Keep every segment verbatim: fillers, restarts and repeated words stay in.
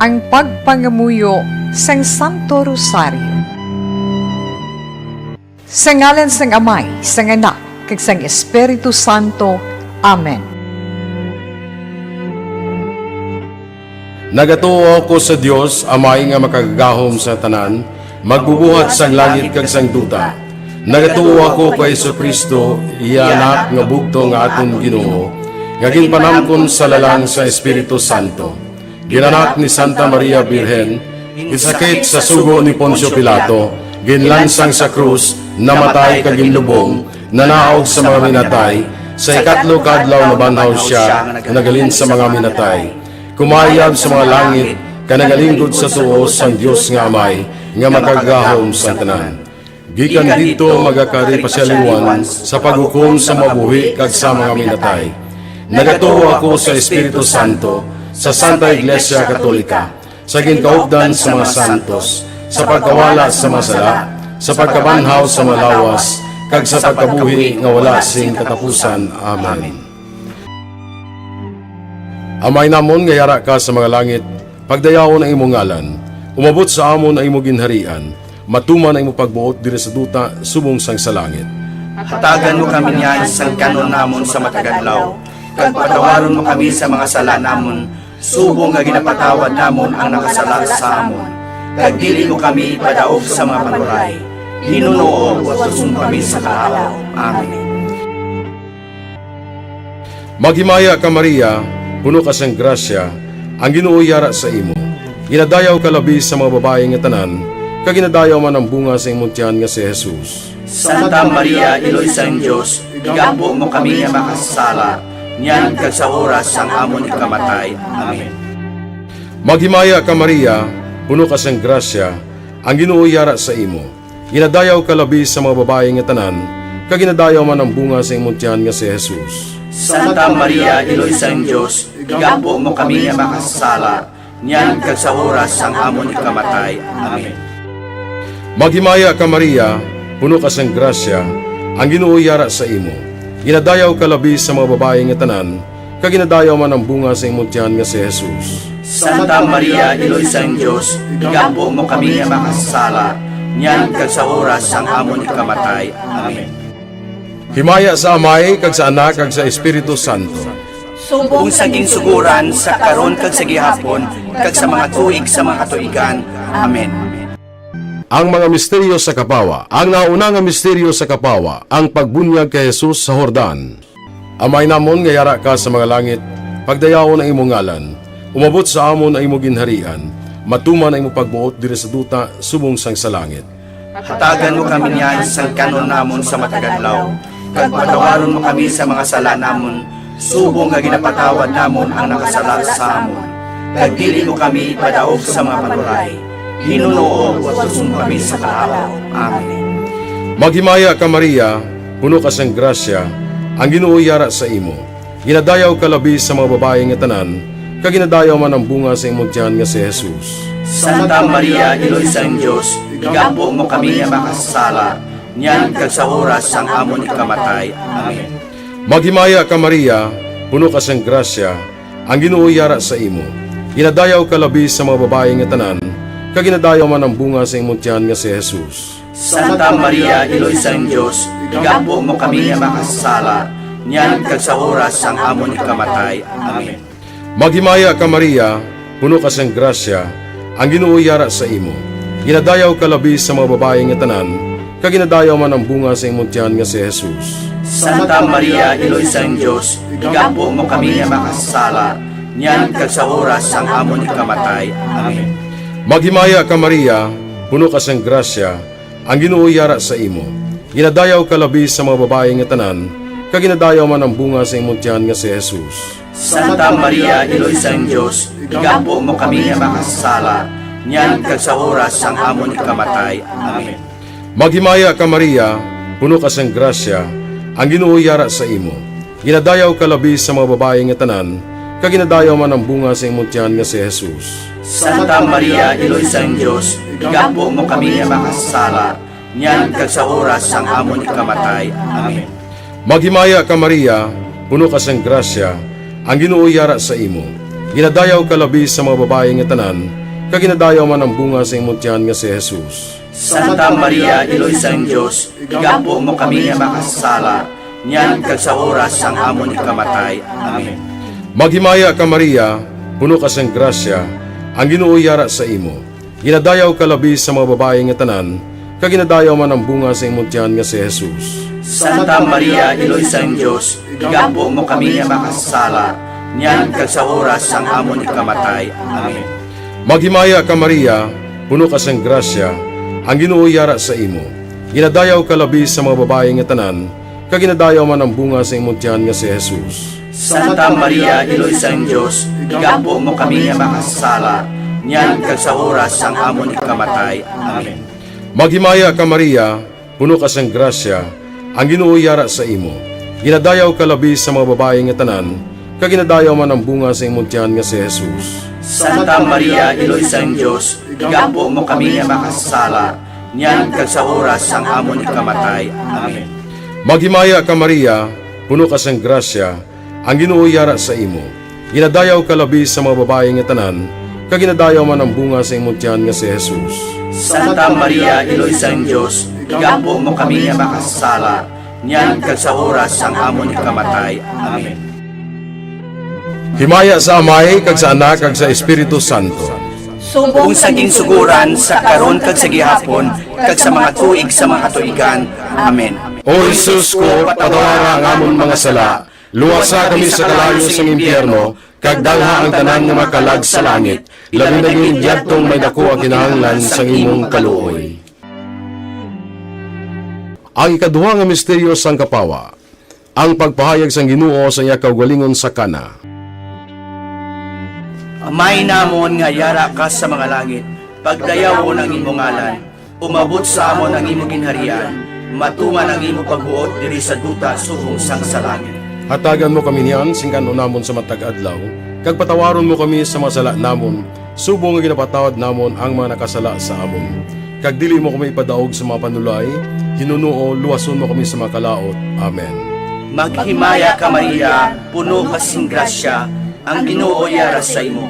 Ang pagpangamuyo sang Santo Rosario. Sa ngalan sang Amay, sang Anak, kag sang Espiritu Santo. Amen. Nagatuo ako sa Dios, Amay nga Makagagahom sa tanan, Magbubuhat sang langit kag sang duta. Nagatuo ako kay Jesu-Cristo, iya Anak nga bugtong nga aton Ginoo, nga ginpanamkon sa lalang sa Espiritu Santo. Ginanak ni Santa Maria Birhen, ginsakit sa sugo ni Poncio Pilato, ginlansang sa krus, namatay kag ginlubong, nanaog sa mga minatay, sa ikatlo ka adlaw nabanhaw sia nga naghalin sa mga minatay. Kumayab sa mga langit, kag nagalinggod sa tuo sang Dios nga Amay, nga Makagagahom sa tanan. Gikan didto magakari pa sia liwat sa paghukom sa mga buhi kag sa mga minatay. Nagatuo ako sa Espiritu Santo, sa Santa Iglesia Katolika, sa ginkaupdan sa mga santos, sa pagkawala sa mga sala, sa pagkabanhaw sa mga lawas, kag sa pagkabuhi nga wala sing katapusan. Amen. Amay namon nga yara ka sa mga langit, pagdayawon ang imo ngalan. Umabot sa amon ang imo ginharian. Matuman ang imo pagbuot diri sa duta subong sang sa langit. Hatagan mo kami niyan sang kan-on namon sa matag adlaw, kag patawaron mo kami sa mga sala namon, subong nga ginapatawad namon ang nakasala sa amon. Kag dili mo kami ipadaog sa mga panuray. Hinunoo, utuson mo kami sa kalapaw. Amen. Maghimaya ka, Maria, puno ka sang grasya, ang Ginoo yara sa imo. Ginadayaw ka labi sa mga babayi nga tanan, kag ginadayaw man ang bunga sa imong tiyan nga si Jesus. Santa Maria, Iloy sang Dios, igampo mo kami nga makasasala, niyan kag sa oras sang amon ikamatay. Amen. Maghimaya ka, Maria, puno ka sang grasya, ang Ginoo yara sa imo. Ginadayaw ka labi sa mga babayi nga tanan, kag ginadayaw man ang bunga sa imong tiyan nga si Jesus. Santa Maria, Iloy sang Dios, igampo mo kami nga makasasala, niyan kag sa oras sang amon ikamatay. Amen. Maghimaya ka, Maria, puno ka sang grasya, ang Ginoo yara sa imo. Ginadayaw ka labi sa mga babayi nga tanan, kag ginadayaw man ang bunga sa imong tiyan nga si Jesus. Santa Maria, Iloy sang Dios, igampo mo kami nga makasasala, niyan kag sa oras sang amon ikamatay. Amen. Himaya sa Amay, kag sa Anak, kag sa Espiritu Santo. Subong sa ginsugoran, sa karon, kag sa gihapon, kag sa mga tuig sa mga katuigan. Amen. Ang mga misteryo sa kapawa. Ang nauna nga misteryo sa kapawa, ang pagbunyag kay Jesus sa Jordan. Amay namon nga yara ka sa mga langit, pagdayawon ang imo ngalan. Umabot sa amon ang imo ginharian. Matuman ang imo pagbuot diri sa duta subong sang sa langit. Hatagan mo kami niyan sang kan-on namon sa matag adlaw, kag patawaron mo kami sa mga sala namon, subong nga ginapatawad namon ang nakasala sa amon. Kag dili mo kami ipadaog sa mga panuray. Ginoo, utuson mo kami sa kalapaw. Amen. Maghimaya ka, Maria, puno ka sang grasya, ang Ginoo yara sa imo. Ginadayaw ka labi sa mga babayi nga tanan, kag ginadayaw man ang bunga sa imong tiyan nga si Jesus. Santa Maria, Iloy sang Dios, igampo mo kami nga makasasala, niyan kag sa oras sang amon ikamatay. Amen. Maghimaya ka, Maria, puno ka sang grasya, ang Ginoo yara sa imo. Ginadayaw ka labi sa mga babayi nga tanan, kag ginadayaw man ang bunga sa imong tiyan nga si Jesus. Santa Maria, Iloy sang Dios, igampo mo kami nga makasasala, niyan kag sa oras sang amon ikamatay. Amen. Maghimaya ka, Maria, puno ka sang grasya, ang Ginoo yara sa imo. Ginadayaw ka labi sa mga babayi nga tanan, kag ginadayaw man ang bunga sa imong tiyan nga si Jesus. Santa Maria, Iloy sang Dios, igampo mo kami nga makasasala, niyan kag sa oras sang amon ikamatay. Amen. Maghimaya ka, Maria, puno ka sang grasya, ang Ginoo yara sa imo. Ginadayaw ka labi sa mga babayi nga tanan, kag ginadayaw man ang bunga sa imong tiyan nga si Jesus. Santa Maria, Iloy sang Dios, igampo mo kami nga makasasala, niyan kag sa oras sang amon ikamatay. Amen. Maghimaya ka, Maria, puno ka sang grasya, ang Ginoo yara sa imo. Ginadayaw ka labi sa mga babayi nga tanan, kag ginadayaw man ang bunga sa imong tiyan nga si Jesus. Santa Maria, Iloy sang Dios, igampo mo kami nga makasasala, niyan kag sa oras sang amon ikamatay. Amen. Maghimaya ka, Maria, puno ka sang grasya, ang Ginoo yara sa imo. Ginadayaw ka labi sa mga babayi nga tanan, kag ginadayaw man ang bunga sa imong tiyan nga si Jesus. Santa Maria, Iloy sang Dios, igampo mo kami nga makasasala, niyan kag sa oras sang amon ikamatay. Amen. Maghimaya ka, Maria, puno ka sang grasya, ang Ginoo yara sa imo. Ginadayaw ka labi sa mga babayi nga tanan, kag ginadayaw man ang bunga sa imong tiyan nga si Jesus. Santa Maria, Iloy sang Dios, igampo mo kami nga makasasala, niyan kag sa oras sang amon ikamatay. Amen. Maghimaya ka, Maria, puno ka sang grasya, ang Ginoo yara sa imo. Ginadayaw ka labi sa mga babayi nga tanan, kag ginadayaw man ang bunga sa imong tiyan nga si Jesus. Santa Maria, Iloy sang Dios, igampo mo kami nga makasasala, niyan kag sa oras sang amon ikamatay. Amen. Maghimaya ka, Maria, puno ka sang grasya, ang Ginoo yara sa imo. Ginadayaw ka labi sa mga babayi nga tanan, kag ginadayaw man ang bunga sa imong tiyan nga si Jesus. Santa Maria, Iloy sang Dios, igampo mo kami nga makasasala, niyan kag sa oras sang amon ikamatay. Amen. Maghimaya ka, Maria, puno ka sang grasya, ang Ginoo yara sa imo. Ginadayaw ka labi sa mga babayi nga tanan, kag ginadayaw man ang bunga sa imong tiyan nga si Jesus. Santa Maria, Iloy sang Dios, igampo mo kami nga makasasala, niyan kag sa oras sang amon ikamatay. Amen. Himaya sa Amay, kag sa Anak, kag sa Espiritu Santo. Subong sa ginsugoran, sa karon, kag sa gihapon, kag sa mga tuig sa mga katuigan. Amen. O Jesus ko, patawara ang amon mga sala, luwasa kami sa kalayo sang impyerno, kag dalha ang tanan nga makalag sa langit, labi na gid yadtong may daku ang kinahanglan sang imong kaluoy. Ang ikaduha nga misteryo sang kapawa, ang pagpahayag sang Ginoo sa iya kaugalingon sa Cana. Amay namon nga yara ka sa mga langit, pagdayawon ang imo ngalan, umabot sa amon ang imo ginharian, matuman ang imo pagbuot diri sa duta subong sang sa langit. Hatagan mo kami niyan sing kan-on namon sa matag adlaw, kag patawaron mo kami sa mga sala namon, subong nga ginapatawad namon ang mga nakasala sa amon. Kag dili mo kami ipadaog sa mga panulay, hinunoo, luwason mo kami sa mga kalaut. Amen. Maghimaya ka, Maria, puno ka sing grasya, ang Ginoo yara sa imo.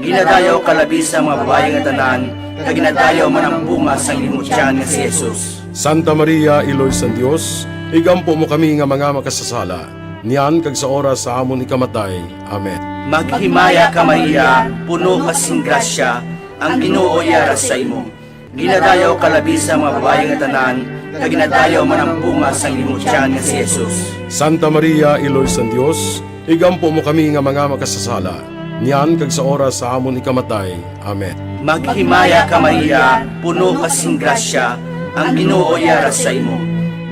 Ginadayaw ka labi sa mga babayi nga tanan, kag ginadayaw man ang bunga sang imo tiyan nga si Jesus. Santa Maria, Iloy sang Dios, igampo mo kami nga mga makasasala, niyan kag sa oras sa amon ikamatay. Amen. Maghimaya ka, Maria, puno ka sing grasya, ang Ginoo yara sa imo. Ginadayaw ka labi sa mga babayi nga tanan, kag ginadayaw man ang bunga sang imo tiyan nga si Jesus. Santa Maria, Iloy sang Dios, igampo mo kami nga mga makasasala, niyan kag sa oras sa amon ikamatay. Amen. Maghimaya ka, Maria, puno ka sing grasya, ang Ginoo yara sa imo.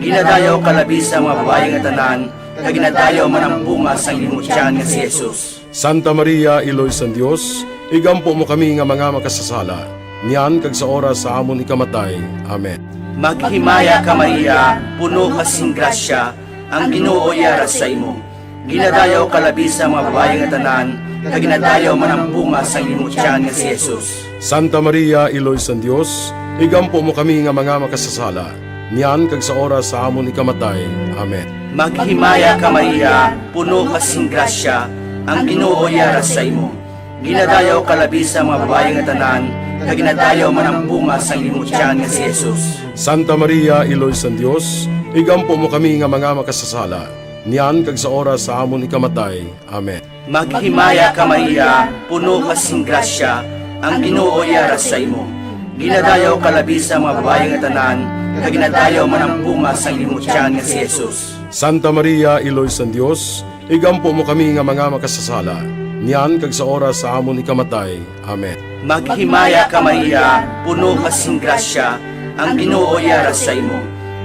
Ginadayaw ka labi sa mga babayi nga tanan, kag ginadayaw man ang bunga sang imo tiyan nga si Jesus. Santa Maria, Iloy sang Dios, igampo mo kami nga mga makasasala, niyan kag sa oras sa amon ikamatay. Amen. Maghimaya ka, Maria, puno ka sing grasya, ang Ginoo yara sa imo. Ginadayaw ka labi sa mga babayi nga tanan, kag ginadayaw man ang bunga sang imo tiyan nga si Jesus. Santa Maria, Iloy sang Dios, igampo mo kami nga mga makasasala, niyan kag sa oras sa amon ikamatay. Amen. Maghimaya ka, Maria, puno ka sing grasya, ang Ginoo yara sa imo. Ginadayaw ka labi sa mga babayi nga tanan, kag ginadayaw man ang bunga sang imo tiyan nga si Jesus. Santa Maria, Iloy sang Dios, igampo mo kami nga mga makasasala, niyan kag sa oras sa amon ikamatay. Amen. Maghimaya ka, Maria, puno ka sing grasya, ang Ginoo yara sa imo. Ginadayaw ka labi sa mga babayi nga tanan, kag ginadayaw man ang bunga sang imo tiyan nga si Jesus. Santa Maria, Iloy sang Dios, igampo mo kami nga mga makasasala, niyan kag sa oras sa amon ikamatay. Amen. Maghimaya ka, Maria, puno ka sing grasya, ang Ginoo yara sa imo.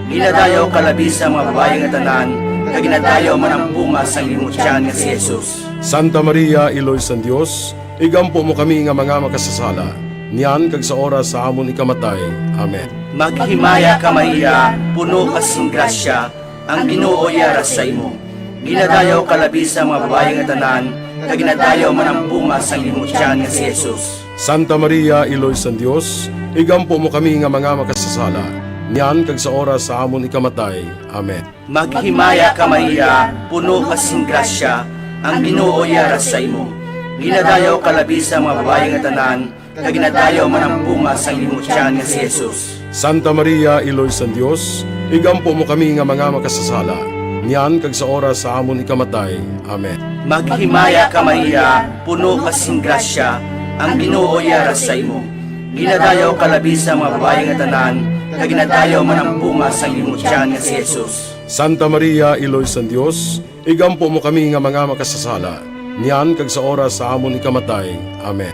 Ginadayaw ka labi sa mga babayi nga tanan, kag ginadayaw man ang bunga sang imo tiyan nga si Jesus. Santa Maria, Iloy sang Dios, igampo mo kami nga mga makasasala, niyan kag sa oras sa amon ikamatay. Amen. Maghimaya ka, Maria, puno ka sing grasya, ang Ginoo yara sa imo. Ginadayaw ka labi sa mga babayi nga tanan, kag ginadayaw man ang bunga sang imo tiyan nga si Jesus. Santa Maria, Iloy sang Dios, igampo mo kami nga mga makasasala, niyan kag sa oras sa amon ikamatay. Amen. Maghimaya ka, Maria, puno ka sing grasya, ang Ginoo yara sa imo. Ginadayaw ka labi sa mga babayi nga tanan, kag ginadayaw man ang bunga sang imong tiyan nga si Jesus. Santa Maria, Iloy sang Dios, igampo mo kami nga mga makasasala, niyan kag sa oras sa amon ikamatay. Amen. Maghimaya ka, Maria, puno ka sing grasya, ang Ginoo yara sa imo. Ginadayaw ka labi sa mga babayi nga tanan, kag ginadayaw man ang bunga sang imong tiyan nga si Jesus. Santa Maria, Iloy sang Dios, igampo mo kami nga mga makasasala, niyan kag sa oras sa amon ikamatay. Amen.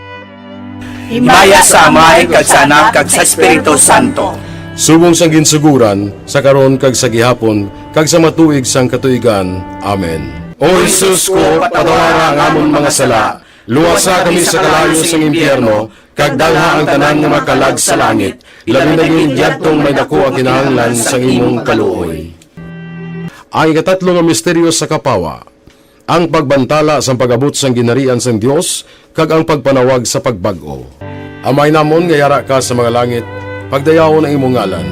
Himaya sa Amay, kag sa Anak, kag sa Espiritu Santo. Subong sang ginsugoran, sa karon kag sa gihapon, kag sa matuig sang katuigan. Amen. O Jesus ko, patawara ang amon mga sala, luwasa kami sa kalayo sang impyerno, kag dalha ang tanan nga makalag sa langit, labi na gid yadtong may daku ang kinahanglan sang imong kaluoy. Ang ikatatlo nga misteryo sa kapawa, ang pagbantala sang pag-abot sang ginharian sang Dios kag ang pagpanawag sa pagbag-o. Amay namon nga yara ka sa mga langit, pagdayawon ang imo ngalan.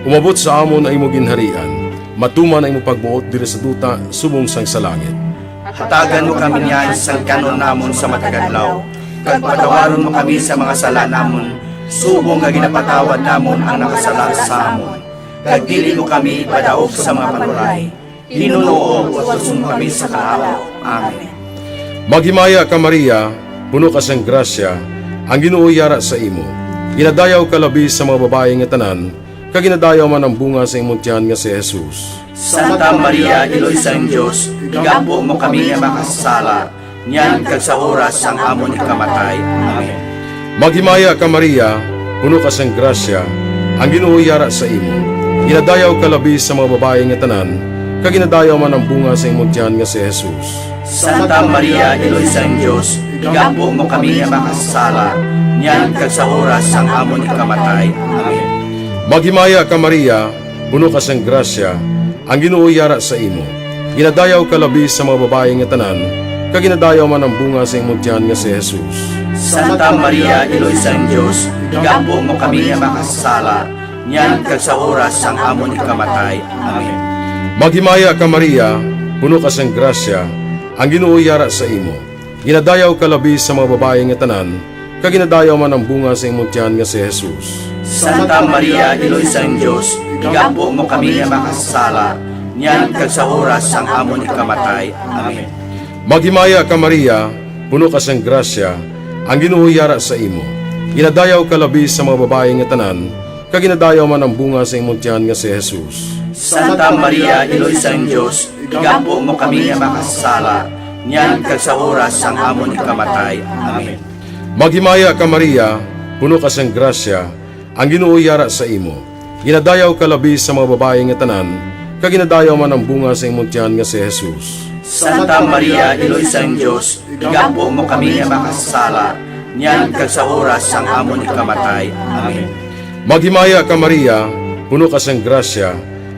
Umabot sa amon ang imo ginharian. Matuman ang imo pagbuot diri sa duta subong sang sa langit. Hatagan mo kami niyan sang kan-on namon sa matag adlaw, kag patawaron mo kami sa mga sala namon, subong nga ginapatawad namon ang nakasala sa amon. Kag dili mo kami ipadaog sa mga panuray. Ginoo, utuson mo kami sa kahawa. Amen. Maghimaya ka, Maria, puno ka sang grasya, ang Ginoo yara sa imo. Ginadayaw ka labi sa mga babayi nga tanan, kag ginadayaw man ang bunga sa imong tiyan nga si Jesus. Santa Maria, Iloy sang Dios, igampo mo kami nga makasasala, niyan kag sa oras sang amon ikamatay. Amen. Maghimaya ka, Maria, puno ka sang grasya, ang Ginoo yara sa imo. Ginadayaw ka labi sa mga babayi nga tanan, kag ginadayaw man ang bunga sa imong tiyan nga si Jesus. Santa Maria, Iloy sang Dios, igampo mo kami nga makasasala, niyan kag sa oras sang amon ikamatay. Amen. Maghimaya ka, Maria, puno ka sang grasya, ang Ginoo yara sa imo. Ginadayaw ka labi sa mga babayi nga tanan, kag ginadayaw man ang bunga sa imong tiyan nga si Jesus. Santa Maria, Iloy sang Dios, igampo mo kami nga makasasala, niyan kag sa oras sang amon ikamatay. Amen. Maghimaya ka, Maria, puno ka sang grasya, ang Ginoo yara sa imo. Ginadayaw ka labi sa mga babayi nga tanan, kag ginadayaw man ang bunga sa imong tiyan nga si Jesus. Santa Maria, Iloy sang Dios, igampo mo kami nga makasasala, niyan kag sa oras sang amon ikamatay. Amen. Maghimaya ka, Maria, puno ka sang grasya, ang Ginoo yara sa imo. Ginadayaw ka labi sa mga babayi nga tanan, kag ginadayaw man ang bunga sa imong tiyan nga si Jesus. Santa Maria, Iloy sang Dios, igampo mo kami nga makasasala, niyan kag sa oras sang amon ikamatay. Amen. Maghimaya ka, Maria, puno ka sang grasya, ang Ginoo yara sa imo. Ginadayaw ka labi sa mga babayi nga tanan, kag ginadayaw man ang bunga sa imong tiyan nga si Jesus. Santa Maria, Iloy sang Dios, igampo mo kami nga makasasala, niyan kag sa oras sang amon ikamatay. Amen. Maghimaya ka, Maria, puno ka sang grasya,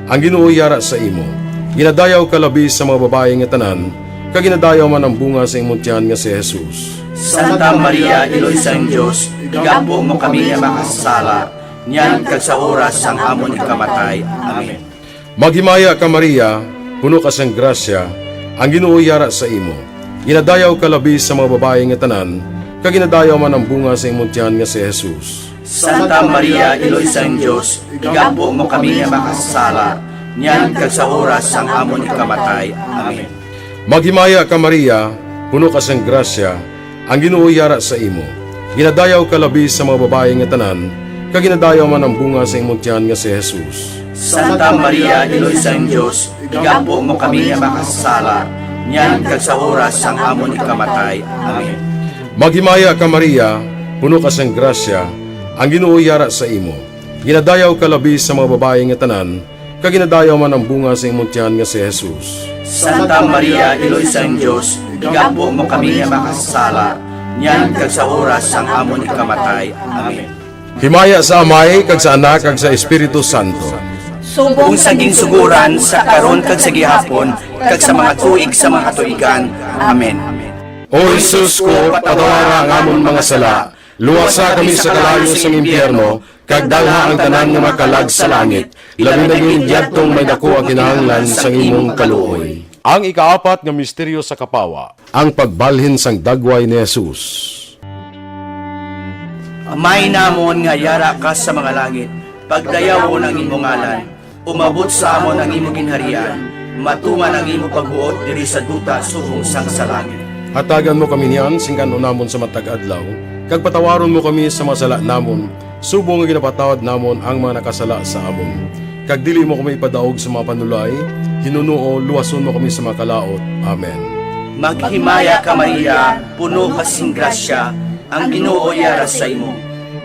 ang Ginoo yara sa imo. Ginadayaw ka labi sa mga babayi nga tanan, kag ginadayaw man ang bunga sa imong tiyan nga si Jesus. Santa Maria, Iloy sang Dios, igampo mo kami nga makasasala, niyan kag sa oras sang amon ikamatay. Amen. Maghimaya ka, Maria, puno ka sang grasya, ang Ginoo yara sa imo. Ginadayaw ka labi sa mga babayi nga tanan, kag ginadayaw man ang bunga sa imong tiyan nga si Jesus. Santa Maria, Iloy sang Dios, igampo mo kami nga makasasala, niyan kag sa oras sang amon ikamatay. Amen. Maghimaya ka, Maria, puno ka sang grasya, ang Ginoo yara sa imo. Ginadayaw ka labi sa mga babayi nga tanan, kag ginadayaw man ang bunga sa imong tiyan nga si Jesus. Santa Maria, Iloy sang Dios, igampo mo kami nga makasasala, niyan kag sa oras sang amon ikamatay. Amen. Maghimaya ka, Maria, puno ka sang grasya, ang Ginoo yara sa imo. Ginadayaw ka labi sa mga babayi nga tanan, kag ginadayaw man ang bunga sa imong tiyan nga si Jesus. Santa Maria, Iloy sang Dios, igampo mo kami nga makasasala, niyan kag sa oras sang amon ikamatay. Amen. Himaya sa Amay, kag sa Anak, kag sa Espiritu Santo. Subong sa ginsugoran, sa karon, kag sa gihapon, kag sa mga tuig sa mga katuigan. Amen. O Jesus ko, patawara ang amon mga sala, luwasa kami sa kalayo sang impyerno, kag dalha ang tanan nga makalag sa langit, labi na gid yadtong may daku ang kinahanglan sang imong kaluoy. Ang ikaapat nga misteryo sa kapawa, ang pagbalhin sang dagway ni Jesus. Amay namon nga yara ka sa mga langit, pagdayawon ang imo ngalan, umabot sa amon ang imo ginharian, matuman ang imo pagbuot diri sa duta subong sang sa langit. Hatagan mo kami niyan sing kan-on namon sa matag adlaw, kag patawaron mo kami sa mga sala namon, subong nga ginapatawad namon ang mga nakasala sa amon. Kag dili mo kami ipadaog sa mga panulay, hinunoo, luwason mo kami sa mga kalaut. Amen. Maghimaya ka, Maria, puno ka sing grasya, ang Ginoo yara sa imo.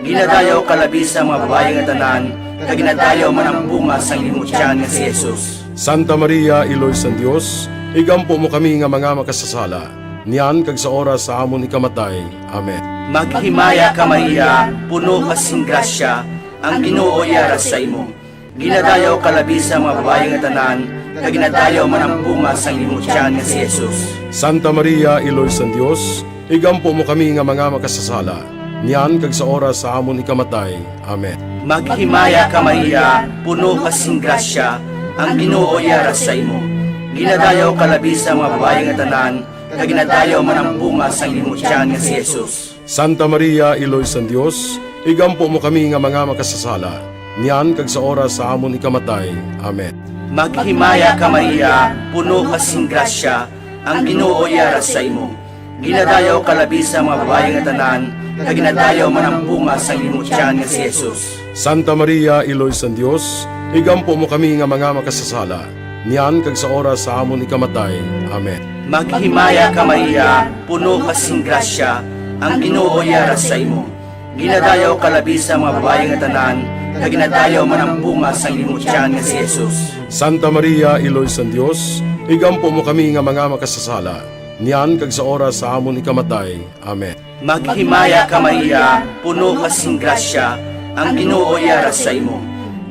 Ginadayaw ka labi sa mga babayi nga tanan, kag ginadayaw man ang bunga sang imo tiyan nga si Jesus. Santa Maria, Iloy sang Dios, igampo mo kami nga mga makasasala, niyan kag sa oras sa amon ikamatay. Amen. Maghimaya ka, Maria, puno ka sing grasya, ang Ginoo yara sa imo. Ginadayaw ka labi sa mga babayi nga tanan, kag ginadayaw man ang bunga sang imo tiyan nga si Jesus. Santa Maria, Iloy sang Dios, igampo mo kami nga mga makasasala, niyan kag sa oras sa amon ikamatay. Amen. Maghimaya ka, Maria, puno ka sing grasya, ang Ginoo yara sa imo. Ginadayaw ka labi sa mga babayi nga tanan, kag ginadayaw man ang bunga sang imo tiyan nga si Jesus. Santa Maria, Iloy sang Dios, igampo mo kami nga mga makasasala, niyan kag sa oras sa amon ikamatay. Amen. Maghimaya ka, Maria, puno ka sing grasya, ang Ginoo yara sa imo. Ginadayaw ka labi sa mga babayi nga tanan, kag ginadayaw man ang bunga sang imo tiyan nga si Jesus. Santa Maria, Iloy sang Dios, igampo mo kami nga mga makasasala, niyan kag sa oras sa amon ikamatay. Amen. Maghimaya ka, Maria, puno ka sing grasya, ang Ginoo yara sa imo. Ginadayaw ka labi sa mga babayi nga tanan, kag ginadayaw man ang bunga sang imo tiyan nga si Jesus. Santa Maria, Iloy sang Dios, igampo mo kami nga mga makasasala, niyan kag sa oras sa amon ikamatay. Amen. Maghimaya ka, Maria, puno ka sing grasya, ang Ginoo yara sa imo.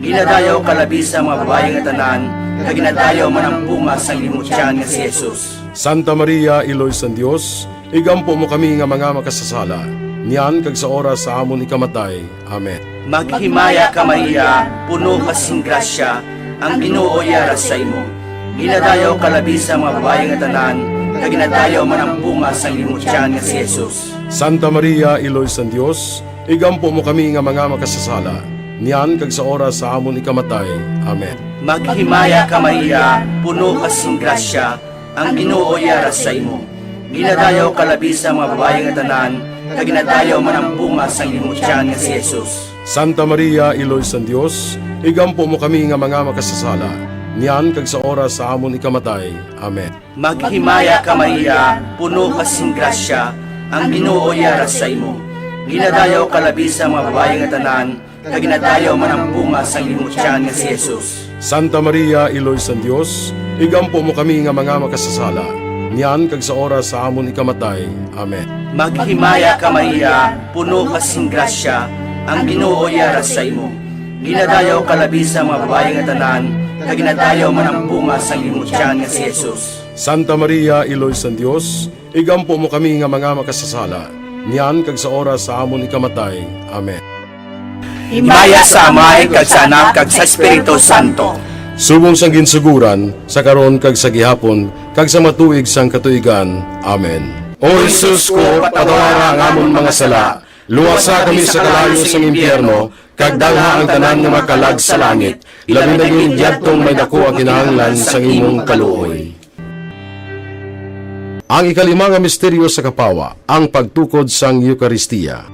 Ginadayaw ka labi sa mga babayi nga tanan, kag ginadayaw man ang bunga sang imo tiyan nga si Jesus. Santa Maria, Iloy sang Dios, igampo mo kami nga mga makasasala, niyan kag sa oras sa amon ikamatay. Amen. Maghimaya ka, Maria, puno ka sing grasya, ang Ginoo yara sa imo. Ginadayaw ka labi sa mga babayi nga tanan, kag ginadayaw man ang bunga sang imo tiyan nga si Jesus. Santa Maria, Iloy sang Dios, igampo mo kami nga mga makasasala, niyan kag sa oras sa amon ikamatay. Amen. Maghimaya ka, Maria, puno ka sing grasya, ang Ginoo yara sa imo. Ginadayaw ka labi sa mga babayi nga tanan, kag ginadayaw man ang bunga sang imo tiyan nga si Jesus. Santa Maria, Iloy sang Dios, igampo mo kami nga mga makasasala, niyan kag sa oras sa amon ikamatay. Amen. Maghimaya ka, Maria, puno ka sing grasya, ang Ginoo yara sa imo. Ginadayaw ka labi sa mga babayi nga tanan, kag ginadayaw man ang bunga sang imo tiyan nga si Jesus. Santa Maria, Iloy sang Dios, igampo mo kami nga mga makasasala, niyan kag sa oras sa amon ikamatay. Amen. Maghimaya ka, Maria, puno ka sing grasya, ang Ginoo yara sa imo. Ginadayaw ka labi sa mga babayi nga tanan, kag ginadayaw man ang bunga sang imo tiyan nga si Jesus. Santa Maria, Iloy sang Dios, igampo mo kami nga mga makasasala, niyan kag sa oras sa amon ikamatay. Amen. Himaya sa Amay, kag sa Anak, kag sa Espiritu Santo. Subong sang ginsuguran, sa karon kag sa gihapon, kag sa matuig sang katuigan. Amen. O Jesus ko, patawara ang amon mga sala, luwasa kami sa kalayo sang impyerno, kag dalha ang tanan nga makalag sa langit, labi na gid yadtong may daku ang kinahanglan sang imong kaluoy. Ang ikalima nga misteryo sa kapawa, ang pagtukod sang Eukaristia.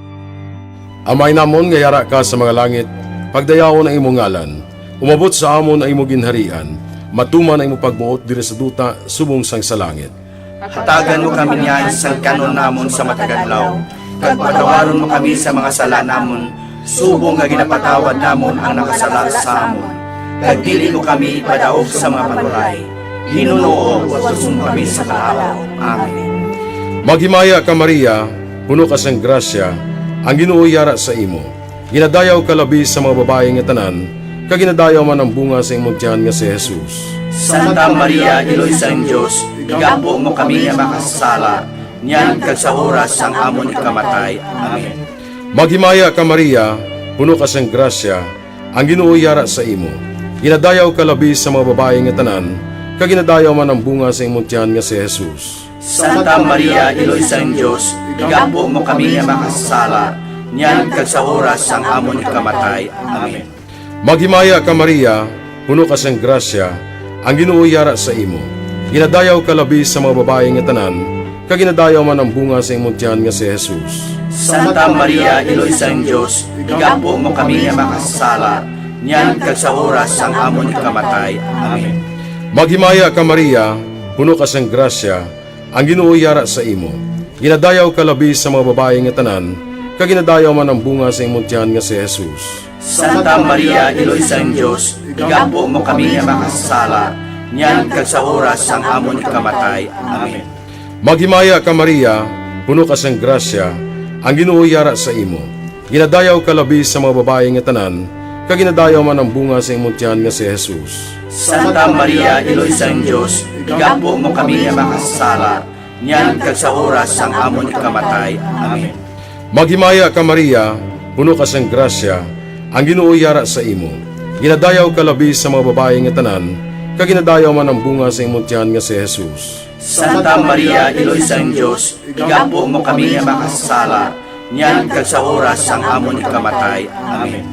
Amay namon nga yara ka sa mga langit, pagdayawon ang imo ngalan, umabot sa amon ang imo ginharian, matuman ang imo pagbuot diri sa duta subong sang sa langit. Hatagan mo kami niyan sang kan-on namon sa matag adlaw, kag patawaron mo kami sa mga sala namon, subong nga ginapatawad namon ang nakasala sa amon. Kag dili mo kami ipadaog sa mga panulay. Hinunoo, luwason mo kami sa kalaut. Amen. Maghimaya ka, Maria, puno ka sang grasya, ang Ginoo yara sa imo. Ginadayaw ka labi sa mga babayi nga tanan, kag ginadayaw man ang bunga sa imong tiyan nga si Jesus. Santa Maria, Iloy sang Dios, igampo mo kami nga makasasala, niyan kag sa oras sang amon ikamatay. Amen. Maghimaya ka, Maria, puno ka sang grasya, ang Ginoo yara sa imo. Ginadayaw ka labi sa mga babayi nga tanan, kag ginadayaw man ang bunga sa imong tiyan nga si Jesus. Santa Maria, Iloy sang Dios, igampo mo kami nga makasasala, niyan kag sa oras sang amon ikamatay. Amen. Maghimaya ka, Maria, puno ka sang grasya, ang Ginoo yara sa imo. Ginadayaw ka labi sa mga babayi nga tanan, kag ginadayaw man ang bunga sa imong tiyan nga si Jesus. Santa Maria, Iloy sang Dios, igampo mo kami nga makasasala, niyan kag sa oras sang amon ikamatay. Amen. Maghimaya ka, Maria, puno ka sang grasya, ang Ginoo yara sa imo. Ginadayaw ka labi sa mga babayi nga tanan, kag ginadayaw man ang bunga sa imong tiyan nga si Jesus. Santa Maria, Iloy sang Dios, igampo mo kami nga makasasala, niyan kag sa oras sang amon ikamatay. Amen. Maghimaya ka, Maria, puno ka sang grasya, ang Ginoo yara sa imo. Ginadayaw ka labi sa mga babayi nga tanan, kag ginadayaw man ang bunga sa imong tiyan nga si Jesus. Santa Maria, Iloy sang Dios, igampo mo kami nga makasasala, niyan kag sa oras sang amon ikamatay. Amen. Maghimaya ka, Maria, puno ka sang grasya, ang Ginoo yara sa imo. Ginadayaw ka labi sa mga babayi nga tanan, kag ginadayaw man ang bunga sa imong tiyan nga si Jesus. Santa Maria, Iloy sang Dios, igampo mo kami nga makasasala, niyan kag sa oras sang amon ikamatay. Amen.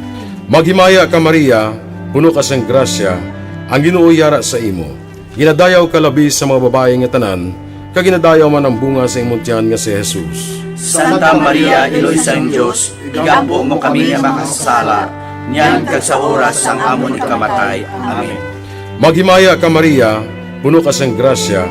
Maghimaya ka, Maria, puno ka sang grasya, ang Ginoo yara sa imo. Ginadayaw ka labi sa mga babayi nga tanan, kag ginadayaw man ang bunga sa imong tiyan nga si Jesus. Santa Maria, Iloy sang Dios, igampo mo kami nga makasasala, niyan kag sa oras sang amon ikamatay. Amen. Maghimaya ka, Maria, puno ka sang grasya,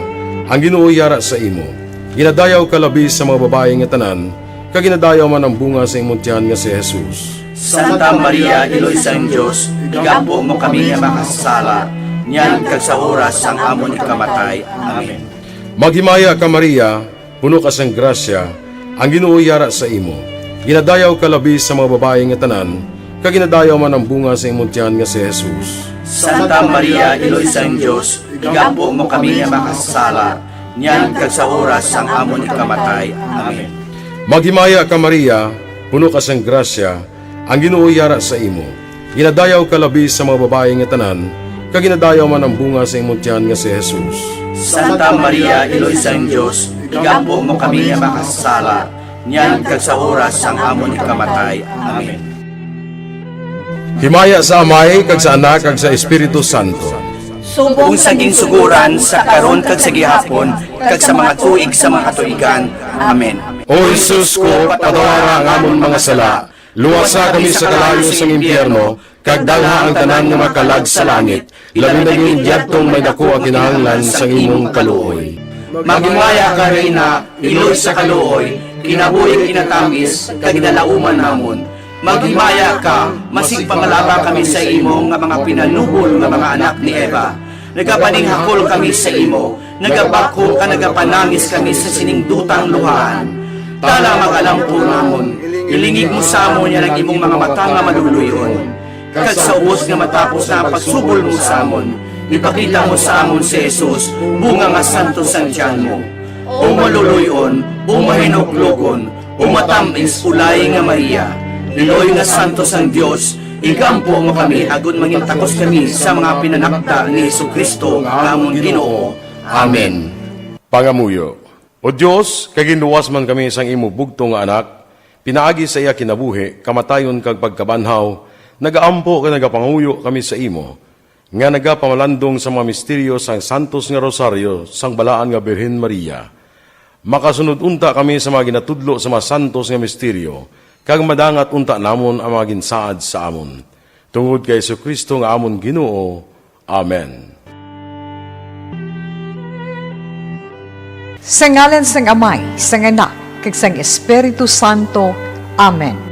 ang Ginoo yara sa imo. Ginadayaw ka labi sa mga babayi nga tanan, kag ginadayaw man ang bunga sa imong tiyan nga si Jesus. Santa Maria, Iloy sang Dios, igampo mo kami nga makasasala, niyan kag sa oras sang amon ikamatay. Amen. Maghimaya ka, Maria, puno ka sang grasya, ang Ginoo yara sa imo. Ginadayaw ka labi sa mga babayi nga tanan, kag ginadayaw man ang bunga sa imong tiyan nga si Jesus. Santa Maria, Iloy sang Dios, igampo mo kami nga makasasala, niyan kag sa oras sang amon ikamatay. Amen. Maghimaya ka, Maria, puno ka sang grasya, ang Ginoo yara sa imo. Ginadayaw ka labi sa mga babayi nga tanan, kag ginadayaw man ang bunga sa imong tiyan nga si Jesus. Santa Maria, Iloy sang Dios, igampo mo kami nga makasasala, niyan kag sa oras sang amon ikamatay. Amen. Himaya sa Amay, kag sa Anak, kag sa Espiritu Santo. Subong sa ginsugoran, sa karon, kag sa gihapon, kag sa mga tuig sa mga katuigan. Amen. O Jesus ko, patawara ang amon mga sala, luwasa kami sa kalayo sang impyerno, kag dalha ang tanan nga mga kalag sa langit, labi na gid yadtong may daku ang kinahanglan sang imong kaluoy. Maghimaya ka, Reyna, iloy sa kaluoy, kinabuhi kinatamis, kag ginalauman namon. Maghimaya ka, masig pangalaba kami sa imo nga mga pinanubol nga mga anak ni Eva. Nagapaninghakol kami sa imo, nagabakho ka, nagapanangis kami sa sining dutang luhaan. Tala, mag-alampo namon, ilingig mo sa amon yan ang imong mga mata nga maluluy-on. Kag sa ubos nga matapos na ang pagsubol mo sa amon, ipakita mo sa amon si Jesus, bunga nga santos sang tiyan mo. O maluluy-on, o mahinuklogon, o matamis, ulay nga Maria, iloy nga santos sang Dios, igampo mo kami agod mangin takos kami sa mga pinanakda ni Jesu-Cristo nga amon Ginoo. Amen. Pangamuyo. O Dios, kay ginluwas man kami sang imo bugtong nga Anak, pinaagi sa iya kinabuhi, kamatayon, kag pagkabanhaw, nagaampo kag nagapangamuyo kami sa imo, nga nagapamalandong sa mga misteryo sang santos nga rosaryo sang balaan nga Birhen Maria. Makasunod unta kami sa mga ginatudlo sa mga santos nga misteryo, kag madangat unta namon ang mga ginsaad sa amon. Tungod kay Jesu-Cristo nga amon Ginoo. Amen. Sa ngalan sang Amay, sang Anak, kag sang Espiritu Santo. Amen.